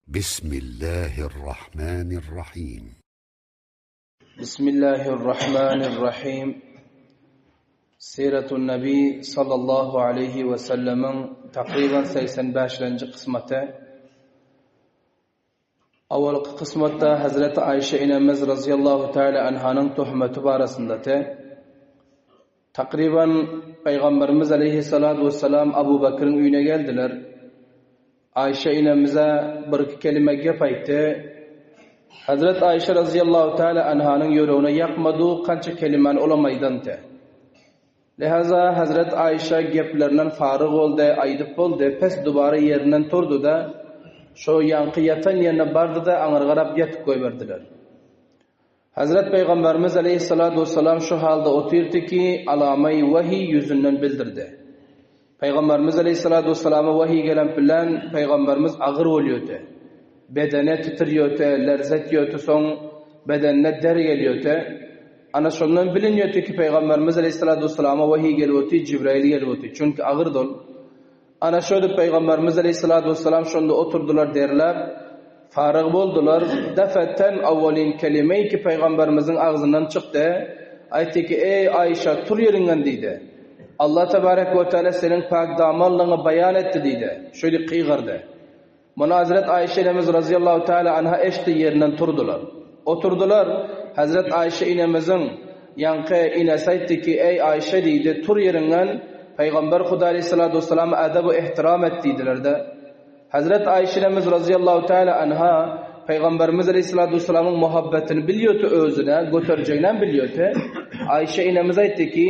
بسم الله الرحمن الرحيم بسم الله الرحمن الرحيم Siratun Nabi sallallahu aleyhi we sellemiň takryban 85-lenji kysmaty. Awalky kysmatda Hazreti Aýşe enemiz razyýallahu taala anhanyň töhmeti barasynda te. Takryban Pygamberimiz aleyhissalatu vesselam Abu Bakryň öýüne geldiler. Aýşe enemize birki kelime gep aýtdy. Hazret Aýşe razyýallahu taala anhanyň ýüregine ýakmady, kança kelimäni olam aýdandy. Lihaza Hazret Aýşe geplerinden faryg boldy, aýdyp boldy, pes dubara ýerinden turdy-da, şo ýaňky ýatan ýerine bardy-da, aňry garap ýatyp goýberdiler. Hazret Pygamberimiz aleýhissalatu wessalam şu halda otyrdy ki, alamaý wahiý ýüzünden bildirdi. Pygamberimiz aleýhissalatu wessalama wahiý gelen bilen Pygamberimiz agyr bolýardy. Bedene titrýärdi, lerze etýärdi, soň bedenine der gelýärdi. Ana şondan bilinýärdi ki, Pygamberimiz aleýhissalatu wessalama wahiý gelip otyr, Jibrail gelip otyr. Çünki agyrdy ol. Ana şödüp Pygamberimiz aleýhissalatu wessalam şonda oturdylar derläp, faryg boldular. Defeten awwalin kelimeý ki Pygamberimiziň agzyndan çykdy, aýtdy ki, Eý, Aýşa, tur ýeriňden diýdi. Allah tebarek we teala seniň päk damanlygyňy baýan etdi diýdi. Şöýdip gygyrdy. Muny Hazret Aýşe enemiz razyýallahu teala anha eşitdi, ýerinden turdular. Oturdylar. Hazret Aýşe enemiziň ýaňky enesi aýtdy ki, Eý, Aýşe diýdi, tur ýeriňden, Pygamber Huda aleýhissalatu wessalama edep we ehtiram et diýdiler-de. Hazret Aýşe enemiz razyýallahu teala anha Pygamberimiz aleýhissalatu wessalamyň muhabbetini bilýärdi özüne, göterjeginem bilýärdi. Aýşe enemiz aýtdy ki,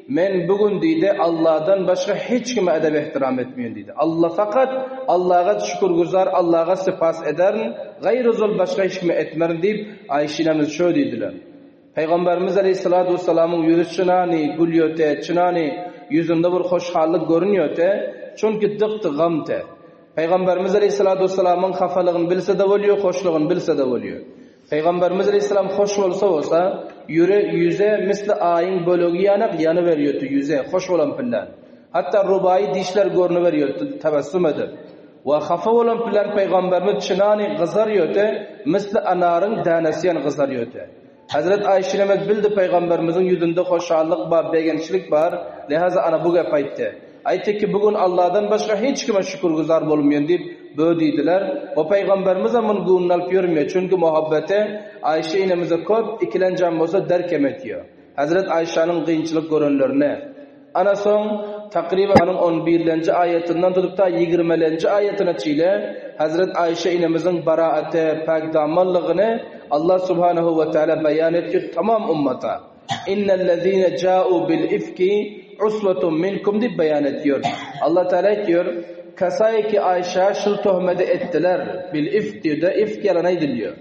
Men bu gün diýdi, Allahdan başga hiç kime edep-ehtiram etmeýän diýdi. Allah fakat Allaha şükürgüzar, Allaha sypas ederin, gaýry zol başga hiç kime etmerin diýip, Aýşe enemiz şö diýdiler. Pygamberimiz aleýhissalatu wessalamyň ýüzi çynany gülýöte, çynany ýüzünde bir hoşhallyk görünýöte, çünki dykdy gamte. Pygamberimiz aleýhissalatu wessalamyň hafalygyny bilse-de bolýar, hoşlugyny bilse-de bolýar. Pygamberimiz aleýhissalam hoş bolsa bolsa, ýüre, ýüze misli aýyň bölegi ýanak ýanyberýärdi ýüze, hoş bolan pille. Hatda rubaýy dişler görnüberýärdi tebessüm edip. We hapa bolan pille Pygamberimiz çynany gyzarýardy, misli anaryň dänesi ýaly gyzarýardy. Hezret Aýşe enemiz bildi Pygamberimiziň ýüzünde hoşallyk bar, begençlik bar, lehaza ana bu gep aýtdy. Aýtdy ki, bu gün Allahdan başga hiç kime şükürgüzar bolmaýan diýip, bö diýdiler. We Pygamberimizem muny göwnüne alyp ýörmeýär, çünki muhabbeti Aýşe enemize köp, ikilenjem bolsa derkem etýär. Hezret Aýşanyň gynçylyk görenlerini. Ana soň, takryban on birlenji aýatyndan tutup ta ýigrimelenji aýatyna çile Hezret Aýşe enemiziň baraaty, päkdamanlygyny Allah subhanehu we teala beýan etýär tamam ummata. Innellezine ja'u bil ifki usbatun minkum diýip beýan etýär. Allah Teala aýtýar, Kasaý ki Aýşa şul töhmedi etdiler, bil ifk diýdi, ifk ýalan aýdylýar.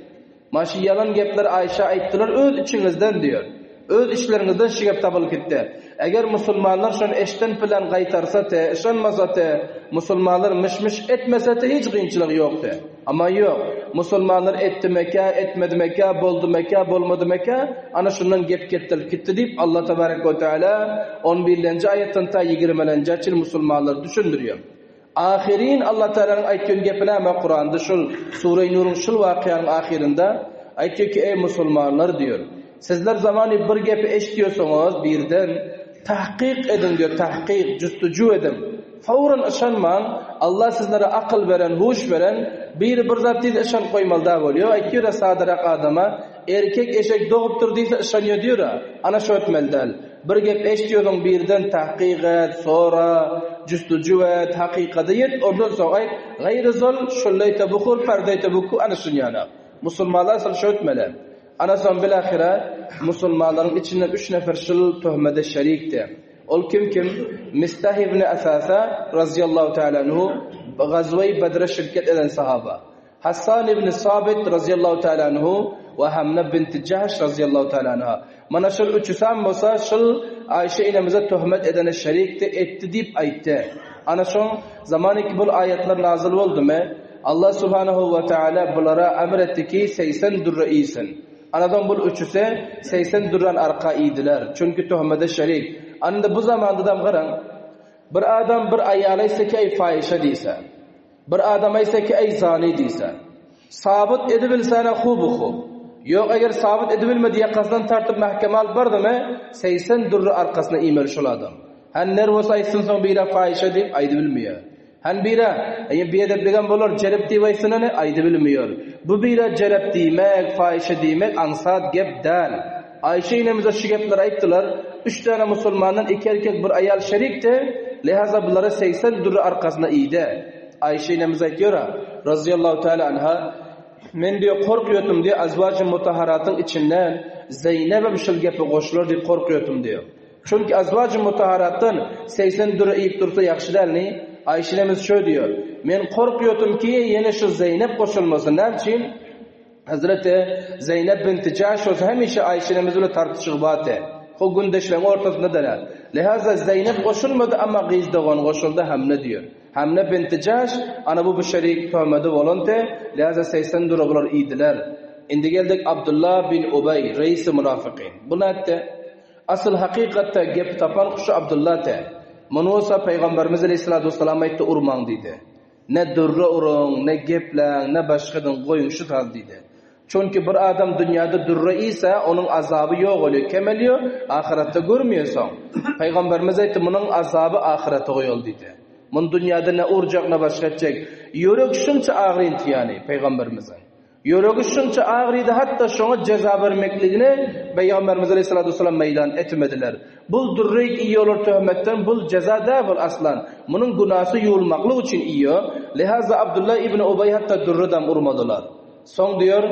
Mana şu ýalan gepleri Aýşa aýtdylar öz içiňizden diýär. Öz içleriňizden şu gep tapylyp gitdi. Eger musulmanlar şony eşden pylan gaýtarsa te, yşanmasa te, musulmanlar myş-myş etmese te hiç gynçylygy ýok te. Amma ýok, musulmanlar etdimekä, etmedimekä, boldumekä, bolmadymekä, ana şundan gep ketdelip gitdi diýip, Allah tebarek we teala on birlenji aýatdan ta ýigrimelenjä çenli musulmanlary düşündirýär. Ahyryn Allah Tealanyň aýtýan gepi näme Kuranda şul Sure-i Nuruň şul wakyanyň ahyrynda aýtýar ki, eý musulmanlar diýär. Sizler zamany bir gepi eşitýärsiňiz birden tahkyk ediň diýär, tahkyk, justuju ediň. Fawran yşanmaň, Allah sizlere akyl beren, huş beren, biri bir zat diýse yşanyp goýmaly da bolýar. Aýtýar-a sadarak adama, erkek eşek dogupdyr diýse yşanýar diýär-a. Ana şo etmeli däl. Bir gep eşitýärsiň birden tahkyk et, sora, justuju et, hakykada ýet, ondan soň aýt, gaýry zol, şulleýte buhur, perdeýte buku, ana şunýana. Musulmanlar asyl şo etmeli. Ana soň bilahyra musulmanlaryň içinden üç nefer şul töhmede şerikdi. Ol kim kim? Mistah ibn Asasa razyýallahu taala anhu Gazweý Bedre şirket eden sahaba. Hassan ibn Sabit razyýallahu taala anhu we Hamna bint Jahş razyýallahu taala anha. Mana şol üçüsem bolsa şul Aýşe enemize töhmet edene şerikdi, etdi diýip aýtdy. Ana şoň zamany ki bul aýatlar nazyl boldumy? Allah subhanahu we taala bulara emr etdi ki 80 dürre iýsin. Anadan bul üçüsi 80 dürren arka iýdiler. Çünki töhmede şerik. Anda bu zamanda-dam garaň. Bir adam bir aýala aýtsa ki eý faişe diýse. Bir adam aýtsa ki eý zani diýse. Sabyt edibilsene hubu-hub. Ýok, eger sabyt edibilmedi ýakasyndan tartyp mähkemä alyp bardymy, 80 dürre arkasyna iýmeli şol adam. Hany ner bolsa aýtsyn soň bire faýyşa diýip aýdybilmeýär. Hany bire, eýe biedepligem bolar jelep diýip aýtsyn hany, aýdybilmeýär. Bu bire jelep diýmek, faýyşa diýmek aňsat gep däl. Aýşe enemize şu gepleri aýtdylar, Üç däne musulmandan iki erkek bir aýal şerikdi, lehaza bulara 80 dürre arkasyna iýdi. Aýşe enemiz aýtýar, razyýallahu teala anha, Men diýýär, korkýotdum diýýär, azwajy mutahharatyň içinden Zeýnebem şul gepe goşular diýip korkýotdum diýýär. Çünki azwajy mutahharatdan 80 dürre iýip dursa ýagşy dälmi? Aýşe enemiz şöý diýýär, Men korkýotdum ki, ýene şu Zeýnep goşulmasyn. Näme üçin? Hazreti Zeýnep binti Jahş bolsa hemişe Aýşe enemiz bilen tartyşygy bardy. Ho gündeşleriň ortasynda däl. Lihaza Zeýnep goşulmady, amma gyz dogany goşuldy Hamne diýýär. Hamne binti Jahş, ana bu bu şerik töhmedi bolandy, lihaza 80 dura bular iýdiler. Indi geldik Abdullah bin Ubeý, reisi munafykyn. Bu nätdi? Asyl hakykatda gepi tapan şu Abdullah te. Muny bolsa Pygamberimiz aleyhissalatu vesselam aýtdy urmaň diýdi. Ne dürre uruň, ne gepläň, ne başga ediň, goýuň şu saz diýdi. Çünki bir adam dünýäde dürre iýse, onuň azaby ýok bolýar, kemelýär, ahyretde görmeýär soň. Pygamberimiz aýtdy, munuň azaby ahyrete goýaly diýdi. Muny dünýäde ne urjak, ne başga etjek. Ýürek şunça agryntdy ýany Pygamberimiziň. Ýüregi şunça agrydy, hatda şoňa jeza bermekligini Pygamberimiz aleyhissalatu vesselam meýdan etmediler. Bul dürreýk iýýolar töhmetden, bul jeza däl bul aslan. Munuň günasy ýuwulmaklyk üçin iýýo. Lihaza Abdullah ibn Ubeý hatda dürredem urmadylar. Soň diýer,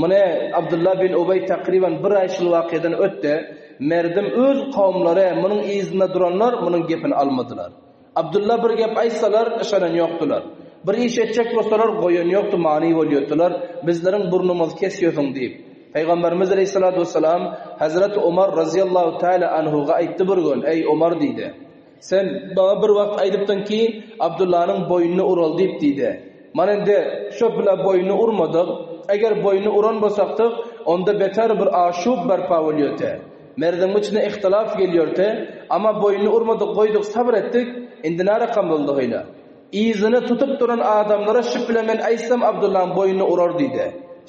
muny Abdullah bin Ubeý takryban bir aý şul wakyýadan ötdi. Merdim öz kowumlary, munuň yzynda duranlar munuň gepini almadylar. Abdylla bir gep aýtsalar, yşanan ýokdular. Bir iş etjek bolsalar, goýan ýokdy, many bolýardylar, Bizleriň burnumyzy kesýärsiň diýip. Pygamberimiz aleýhissalatu wessalam Hezreti Omar razyýallahu teala anhuga aýtdy bir gün, Eý, Omar diýdi. Sen maňa bir wagt aýdypdyň ki, Abdyllanyň boýnuny ural diýip diýdi. Mana indi şo bile boýnuny urmadyk. Eger boýnuny uran bolsakdyk, onda beter bir aşub barpa bolýardy. Merdiň içine ihtilaf gelýärdi, amma boýnuny urmadyk, goýduk, sabyr etdik, indi nä rakam boldy hyle? Yzyny tutup duran adamlara şyp bilen men aýtsam Abdullaň boýnuny urar diýdi.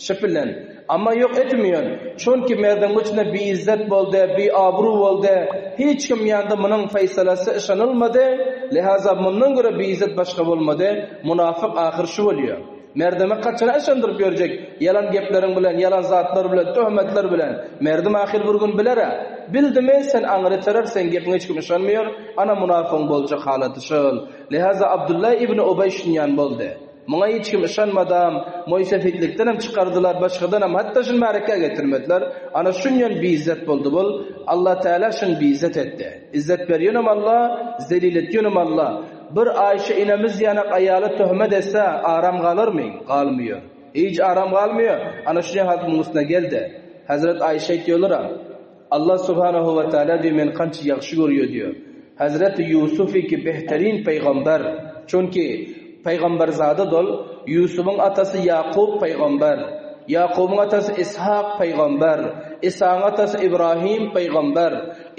Şyp bilen. Amma ýok etmeýän. Çünki merdiň içine biizzet boldy, biabru boldy. Hiç kim ýanda munuň feýsalasy yşanylmady, lihaza mundan görä biizzet başga bolmady, munafyk ahyr şu bolýar. Merdemi kaçana yşandyryp ýörjek ýalan gepleriň bilen, ýalan zatlar bilen, töhmetler bilen. Merdem ahyr bir gün biler-ä. Bildimi, sen aňry terer, seň gepiňe hiç kim yşanmaýar. Ana munafygyň boljak halaty şol. Lihaza Abdulla ibn Ubeý şunýan boldy. Muňa hiç kim yşanmadam, moýsefitlikdenem çykardylar, başgadanam, hatda şuny märekä getirmediler. Ana şunýan biizzet boldy bul. Allatagala şuny biizzet etdi. Izzet berýenem Alla, zelil etýenem Alla. Bir Aýşe enemiz ýanak aýaly töhmet etse, aram galarmy? Galmyýar. Hiç aram galmyýar. Ana şu ýahat muň üstüne geldi. Hezret Aýşe aýtýarlar-a, Allah subhanahu we taala diýýär, meni kança ýagşy görýär diýýär. Hezreti Ýusufi ki behterin pygamber. Çünki pygamberzada dol, Ýusubyň atasy Ýakup pygamber. Ýakubyň atasy Ishak pygamber. Ishagyň atasy Ibrahim pygamber.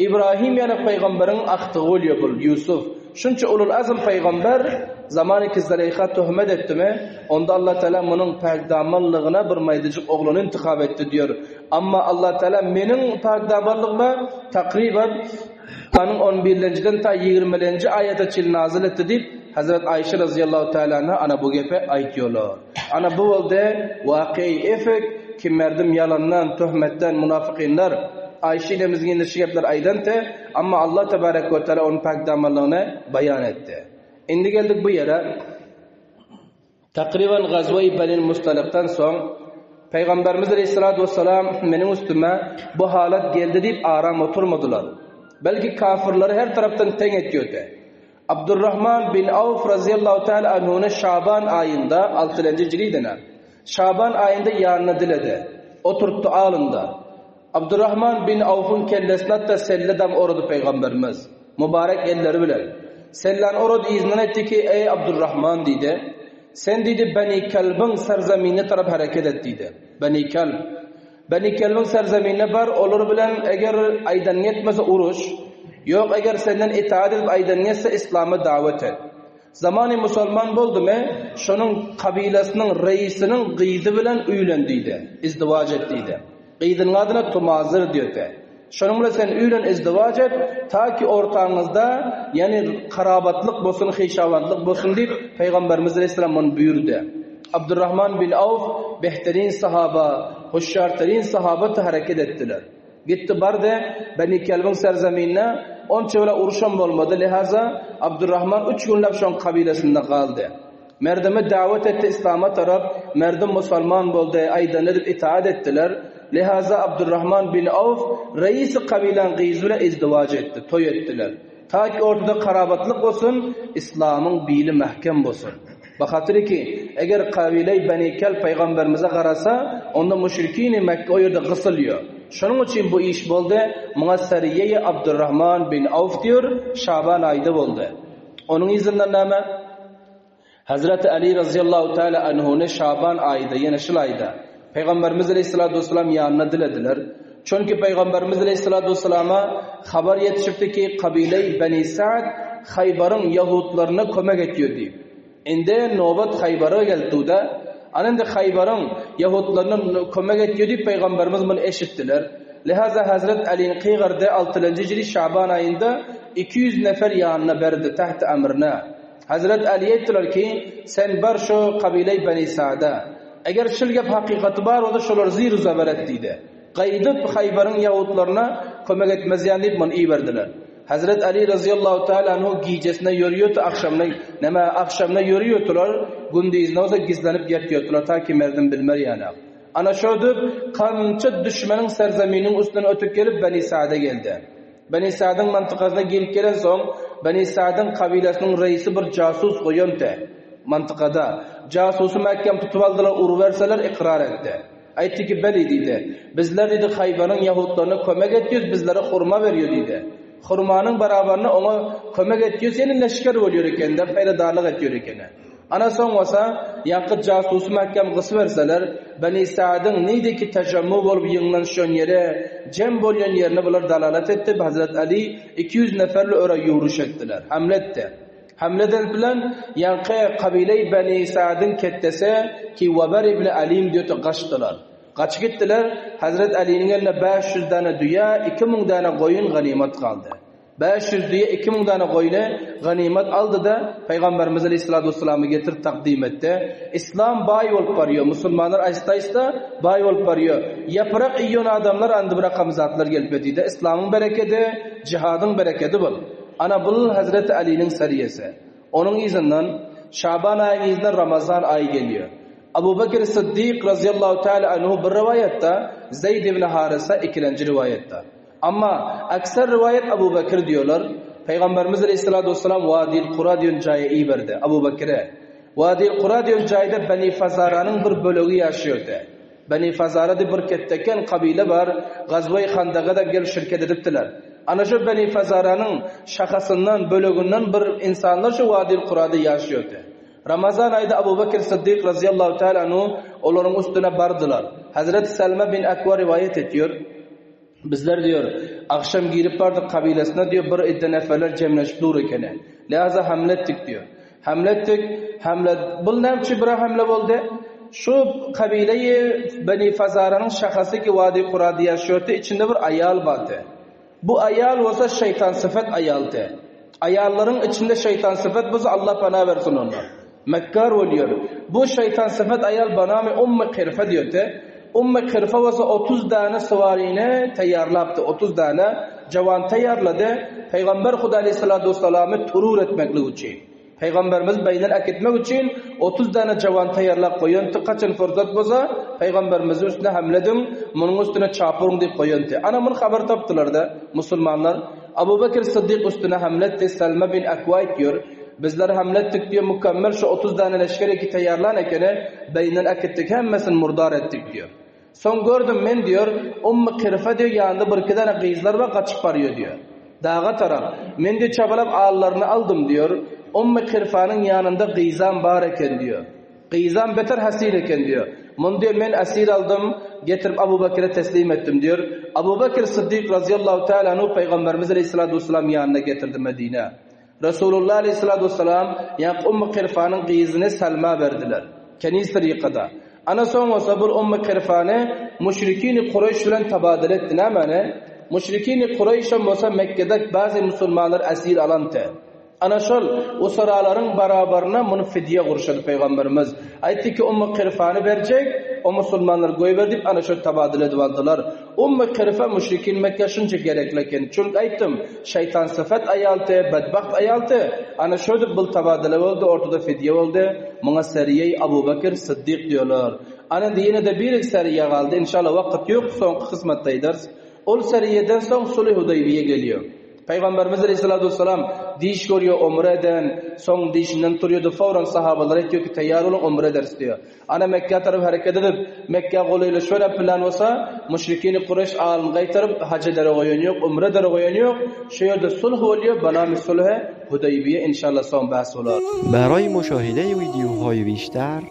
Ibrahim ýanak pygamberiň agtygy bolýar bul Ýusuf. Şunça ulul azm pygamber zamany ki Zaleýha töhmet etdimi, onda Allah Teala munuň päkdamanlygyna bir maýdajyk oglany intihap etdi diýer. Amma Allah Teala meniň päkdamanlygyma takryban Kuranyň on birlenjiden ta ýigrimelenji aýata çenli nazyl etdi diýip, Hazret Aýşe razyýallahu teala anha ana bu gepi aýtýarlar. Ana bu boldy wakyýy efk, ki merdim ýalandan, töhmetden, munafykynlar Aýşe enemiziň indi şu gepleri aýdante, amma Allah tebarek we teala onuň päkdamanlygyny baýan etdi. Indi geldik bu ýere. Takryban Gazwa-i Benil Mustalykdan soň Pygamberimiz aleyhissalatu vesselam meniň üstüme bu halat geldi diýip aram oturmadylar. Belki kafirleri her tarapdan teň etýärdi. Abdurrahman bin Awf razyýallahu teala anhuny Şaban aýynda, altylenji hijridene, Şaban aýynda ýanyna diledi. Oturtdy alynda. Abdurrahman bin Awfyň kellesine hatda selle dam orady Pygamberimiz. Mübarek elleri bilen. Sellany orady yzyndan aýtdy ki, Eý Abdurrahman diýdi. Sen diýdi Beni Kelbiň serzeminine tarap hereket et diýdi. Beni Kelb. Beni Kelbiň serzeminine bar, olar bilen eger aýdanyňy etmese uruş, ýok eger senden itaat edip aýdanyňy etse islama dawet et. Zamany musulman boldumy, şonuň kabilasynyň reisiniň gyzy bilen öýlen diýdi, izdiwaç et diýdi. Gyzynyň adyna Tumazyr diýdi. Şonuň bilen sen öýlen izdiwaç et, ta ki ortaňyzda, ýagny karabatlyk bolsun, hyşawantlyk bolsun diýip, Pygamberimiz aleýhissalam muny buýurdy. Abdurrahman bin Awf behterin sahaba, huşşarterin sahaba hereket etdiler. Gitdi bardy Beni Kelbiň serzeminine, onça bile uruşam bolmady, lihaza Abdurrahman üç günläp şoň kabilasynda galdy. Merdimi dawet etdi islama tarap, merdim musalman boldy, aýdanyny edip itaat etdiler. Lihaza Abdurrahman bin Awf reisi kabilaň gyzy bile izdiwaç etdi, toý etdiler. Ta ki ortada karabatlyk bolsun, islamyň bili mähkem bolsun. Bahatyr ki, eger kabileý Beni Kelb pygamberimize garasa, onda müşrikini Mekge o ýerde gysylýar. Şonuň üçin bu iş boldy, muňa Seriýeýi Abdurrahman bin Awf diýur, Şaban aýda boldy. Onuň yzyndan näme? Hazreti Ali razyýallahu taala anhuny Şaban aýda, ýene şul aýda, Pygamberimiz aleýhissalatu wessalam ýanyna dilediler. Çünki Pygamberimiz aleýhissalatu wessalama habar ýetişipdi ki, kabileý Beni Sa'd Haýbaryň ýahudlaryna kömek etýär diýip. Indi nobat Haýbara geldi-de, ana indi Haýbaryň ýahudlaryna kömek etýär diýip Pygamberimiz muny eşitdiler. Lihaza Hazret Alini kygyrdy, altynjy hijri Şaban aýynda 200 nefer ýanyna berdi, tähti emrine. Hazret Aly aýtdylar ki, Sen bar şu kabileý Beni Sa'da. Eger şul gep hakykaty bar bolsa şolary zir-u-zeber et diýdi. Gaýdyp Haýbaryň ýahudlaryna kömek etmezýän diýip muny iberdiler. Hazret Aly razyýallahu taala anhu gijesine ýörüýärdi agşamyna näme agşamyna ýörüýärdiler, gündizine bolsa gizlenip ýatýardylar ta ki merdim bilmer ýaly. Ana şödüp kança düşmeniň serzeminiň üstünden ötüp gelip Beni Sa'da geldi. Beni Sa'dyň mantykasyna gelip gelensoň, Beni Sa'dyň kabilasynyň reisi bir jasus goýandy mantykada. Jasusy mäkäm tutup aldylar, uruberseler ykrar etdi. Aýtdy ki, Beli diýdi. Bizler diýdi, Haýbaryň ýahudlaryna kömek etýäs, bizlere hurma berýär diýdi. Hurmanyň barabaryna oňa kömek etýäs, ýene leşger bolýar eken-de, peýdadarlyk etýär ekeni. Ana soň bolsa, ýaňky jasusy mäkäm gysyberseler, Beni Sa'dyň nideki tajammu bolup ýygnanyşýan ýere, jem bolýan ýerine bular dalalat etdi, Hazret Ali 200 neferli öre ýüwrüş etdiler, hamle etdi. Hamle eden bilen ýaňky kabileý Beni Sa'dyň ketdesi ki Wabar ibn Alim diýti gaçdylar. Gaçyp gitdiler, Hazret Aliniň eline 500 däne düýe, 2000 däne goýun ganymat galdy. 500 düýe, 2000 däne goýny ganymat aldy-da, Pygamberimiz aleýhissalatu wessalama getirip takdym etdi. Yslam baý bolup barýar, musulmanlar aýsta-aýsta baý bolup barýar. Ýaprak iýen adamlar andy bir rakam zatlar gelip ýetýär. Yslamyň berekedi, jihadyň berekedi bul. Ana bul Hezreti Aliniň seriýesi. Onuň yzyndan Şaban aýyň yzyndan Ramazan aýy gelýär. Abu Bekr Syddyk razyýallahu taala anhu bir rowaýatda, Zeýd ibn Harysa ikilenji rowaýatda. Amma ekser riwaýat Abu Bekir diýýärler. Pygamberimiz aleyhissalatu vesselam Wadil Kura diýen jaýa iberdi Abu Bekire. Wadil Kura diýen jaýda Beni Fazaranyň bir bölegi ýaşaýardy. Beni Fazara diýip bir ketdeken kabile bar, Gazweý Handaga-da gelip şirket edipdiler. Ana şu Beni Fazaranyň şahasyndan, böleginden bir insanlar şu Wadil Kurada ýaşaýardy. Ramazan aýda Abu Bekir Syddyk razyýallahu taala anhu olaryň üstüne bardylar. Hazreti Selme bin Ekwa riwaýat etýär. Bizler diýer, agşam girip bardyk kabilasyna diýer, bir idde neferler jemlenşip dur ekeni. Lihaza hamle etdik diýer. Hamle etdik, hamle, bul näme üçin bire hamle boldy? Şu kabileýi Beni Fazaranyň şahasy ki Wadi Kurada ýaşaýardy, içinde bir aýal bardy. Bu aýal bolsa şeýtan syfat aýaldy. Aýallaryň içinde şeýtan syfat bolsa Allah pana bersin ondan. Mekgar bolýar. Bu şeýtan syfat aýal banamy Ummy Kyrfa diýerdi. Ummy Kyrfa bolsa 30 däne sywaryny taýýarlapdy. 30 däne jawan taýýarlady. Pygamber Huda aleyhissalatu vesselamy turur etmeklik üçin. Pygamberimiz beýden äkitmek üçin 30 däne jawan taýýarlap goýandy. Kaçan fursat bolsa Pygamberimiziň üstüne hamle ediň, munuň üstüne çapuryň diýip goýandy. Ana muny habar tapdylar-da musulmanlar. Abu Bekr Siddik üstüne hamle etdi. Salma bin Akwa aýtýar. Bizler hamle etdik diýip mükemmel şu 30 däne leşger eki taýýarlan ekeni, beýinden äkitdik, hemmesini murdar etdik diýip. Soň gördüm men diýär, Ummy Kirfe diýip ýanynda birki däne gyzlar bar gaçyp barýar diýär. Daga tarap. Men diýip çabalap allaryny aldym diýär. Ummy Kirfanyň ýanynda gyzam bar eken diýär. Gyzam beter hasir eken diýär. Muny diýär men esir aldym, getirip Abu Bekire teslim etdim diýär. Abu Bekir Siddik razyýallahu taala anhu Pygamberimiz aleýhissalatu wessalam ýanyna getirdi Medinä. Resulullah aleyhissalatu vesselam ýaňky Ummu Kirfanyň gyzyny Salma berdiler. Kenis tarikada. Ana soň bolsa bul Ummu Kirfany müşrikini Kureýş bilen tabadele etdi. Nämäni? Müşrikini Kureýşem bolsa Mekgede bazy musulmanlar esir alanty. Ana şol usaralaryň barabaryna muny fidýe gurşady pygamberimiz. Aýtdy ki, Ummu Kirfany berjek, o musulmanlary goýber diýip ana şol tabadil edip aldylar. Ummu Kirfe müşrikin Mekge şunça gerekli eken. Çünki aýtdym, şeýtan syfat aýaldy, bedbagt aýaldy. Ana şödüp bul tabadile boldy, ortada fidýe boldy. Muňa Seriýeý Abu Bekir Syddyk diýerler. Ana indi ýene-de bir seriýe galdy, inşallah wagt ýok, soňky kysmatda aýdarys. Ol seriýeden soň Sulh Hudaýbiýe gelýär. Pygamberimiz aleyhissalatu vesselam diş görýär umre eden, soň dişinden turýardy, fowran sahabalara aýtýar ki, taýýar boluň umre ederis diýýär. Ana Mekgä tarap hereket edip, Mekgä golaýlaşyberip plan bolsa, müşrikini Kureýş alyny gaýtaryp, haj edere goýan ýok, umre edere goýan ýok. Şu ýerde sulh bolýar, banamy sulhe Hudaýbiýe inşallah soň bahs bolar. برای مشاهده ویدیوهای بیشتر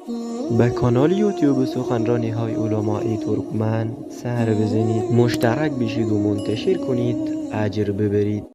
به کانال یوتیوب سخنرانی های علمای ترکمن سر بزنید مشترک بشید و منتشر کنید اجر ببرید.